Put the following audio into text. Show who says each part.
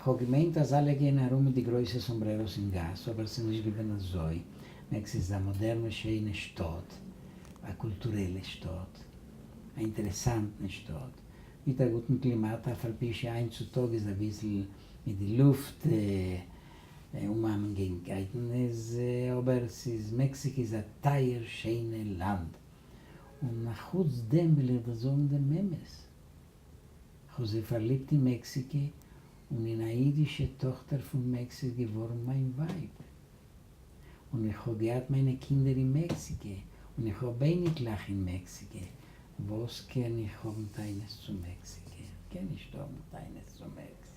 Speaker 1: כ'האב געמיינט אז אלע גייען ארום מיט די גרויסע sombreros אין גאס, אבער ס'איז נישט געווען אזוי. מעקסיקע איז א מאדערנע שיינע שטאט, א קולטורעלע שטאט, א אינטערעסאנטע שטאט, מיט א גוטן קלימאט, אף על פי שהיינט צו טאג איז אביסל מיט די לופט אומאנגענגקייטן איז, אבער ס'איז מעקסיקע איז א טייער שיינע לאנד, און אחוץ דעם וויל איך דיר זאגן דעם אמת, כ'האב זיך פארליבט אין מעקסיקע און אין א אידישע טאכטער פון מעקסיקע איז געווארן מיין ווייב, און איך האב געהאט מיינע קינדער אין מעקסיקע, און איך האב אייניקלעך אין מעקסיקע, וואס קען איך האבן טענות צו מעקסיקע? כ'קען נישט האבן טענות צו מעקסיקע.